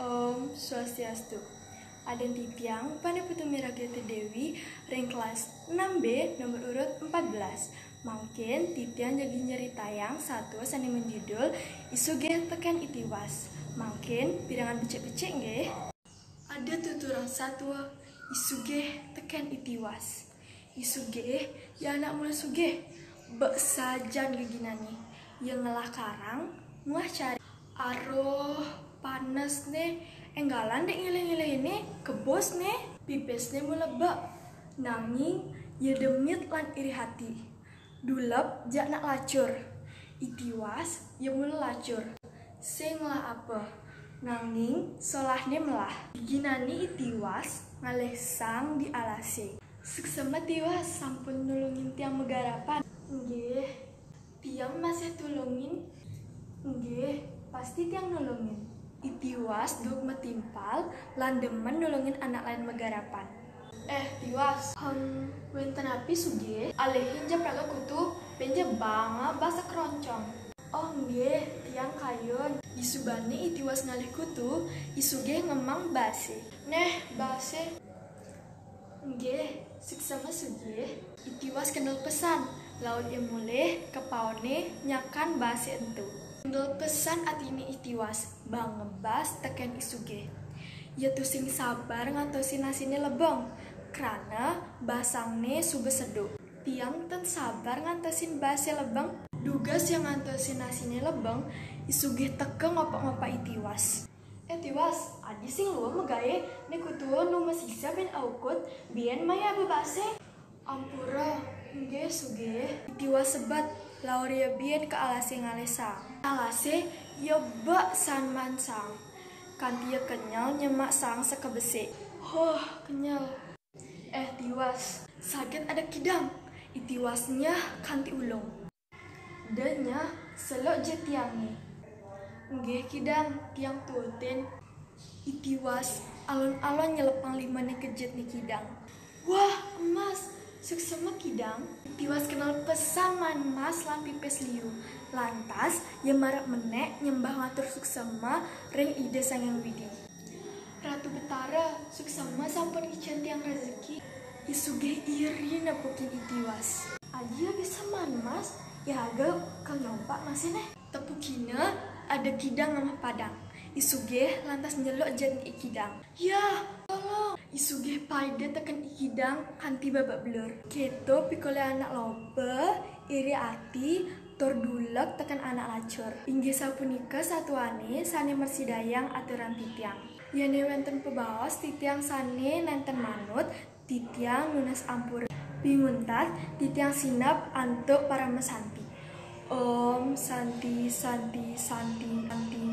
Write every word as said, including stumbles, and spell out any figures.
Om Swastiastu. Adan titiang Pane Putu Mirageti Dewi, ring kelas enam B, nomor urut empat belas. Mangkin titiang jagi nyeritayang satua sane manjudul I Sugih teken I Tiwas. Mangkin pirengang becik-becik nggih. Ada tuturan satua, I Sugih teken I Tiwas. I Sugih, ya anak mula sugih, bek sajan geginane. Ya ngelah karang, muah cari. Aroh, panes ne, enggalan dek ngilih-ngilih ne, kebos ne, pipis ne mula bek. Nanging, ya demit lan iri hati. Dulep jak nak lacur. I Tiwas, ya mula lacur. Sing ngelah apa? Nanging, solahne melah. Geginane I Tiwas, ngalih sang di alase. Suksema Tiwas sampun nulungin tiang magarapan. Nggih. Tiang masih tulungin. Nggih, pasti tiang nulungin. I Tiwas duk matimpal, lan demen nulungin anak lain magarapan. Eh, Tiwas. Hem, wenten api Sugih? Alihin ja praga Kutu, ben ja banga basa keroncong. Oh, nggih, tiang kayun. Disubane I Tiwas ngalih Kutu, I Sugih ngemang base. Neh, base. Nggih, suksema Sugih. I Tiwas kendel pesan, laut ya mulih, kapaone nyakan base ento. Kendel pesan atine I Tiwas, bang ngebas teken I Sugih. Ya tusing sabar ngantosin nasine lebeng, krana basangne suba seduk. Tiang ten sabar ngantosin base lebeng. Dugas ya ngantosin nasine lebeng, I Sugih teka ngopak-ngopak I Tiwas. Eh, Tiwas, adi sing luem magae, ne Kutu nu masisa ben aukud, bien maya bebase. Ampura, nggih Sugih. I Tiwas sebet, laut ya bien ka alase ngalih sang. Alase, ya bek san man sang. Kanti ya kenyel nyemak sang sakebesik. Huh, kenyel. Eh, Tiwas, saget ada kidang. I Tiwas nyah kanti ulung. Da nyah, seluk jit tiange. Nggih, Kidang, tiang tuutin. I Tiwas, alon-alon nyelepang limane ka jitne kidang. Wah, emas! Suksema Kidang. I Tiwas kendel pesan man emas lan pipis liu. Lantas, ya marep menek nyembah ngatur suksema ring Ida Sang Hyang Widi. Ratu Betara, suksema sampun ngicen tiang rejeki. I Sugih iri nepukin I Tiwas. Aji bisa man emas, ya aga kal nyompak masih neh. Tepukina ada kidang ngamah padang. I Sugih lantas nyeluk jit I Kidang. Yah, tolong! I Sugih paida teken I Kidang kanti babak belur. Keto pikole anak loba, iri ati, tur dulek teken anak lacur. Inggih sapunika satuane sane mrasidayang aturan titiang. Yene wenten pabaos titiang sane nenten manut, titiang nunas ampura. Pinguntat, titiang sineb antuk paramasanti. Om Santi, Santi, Santi, Santi.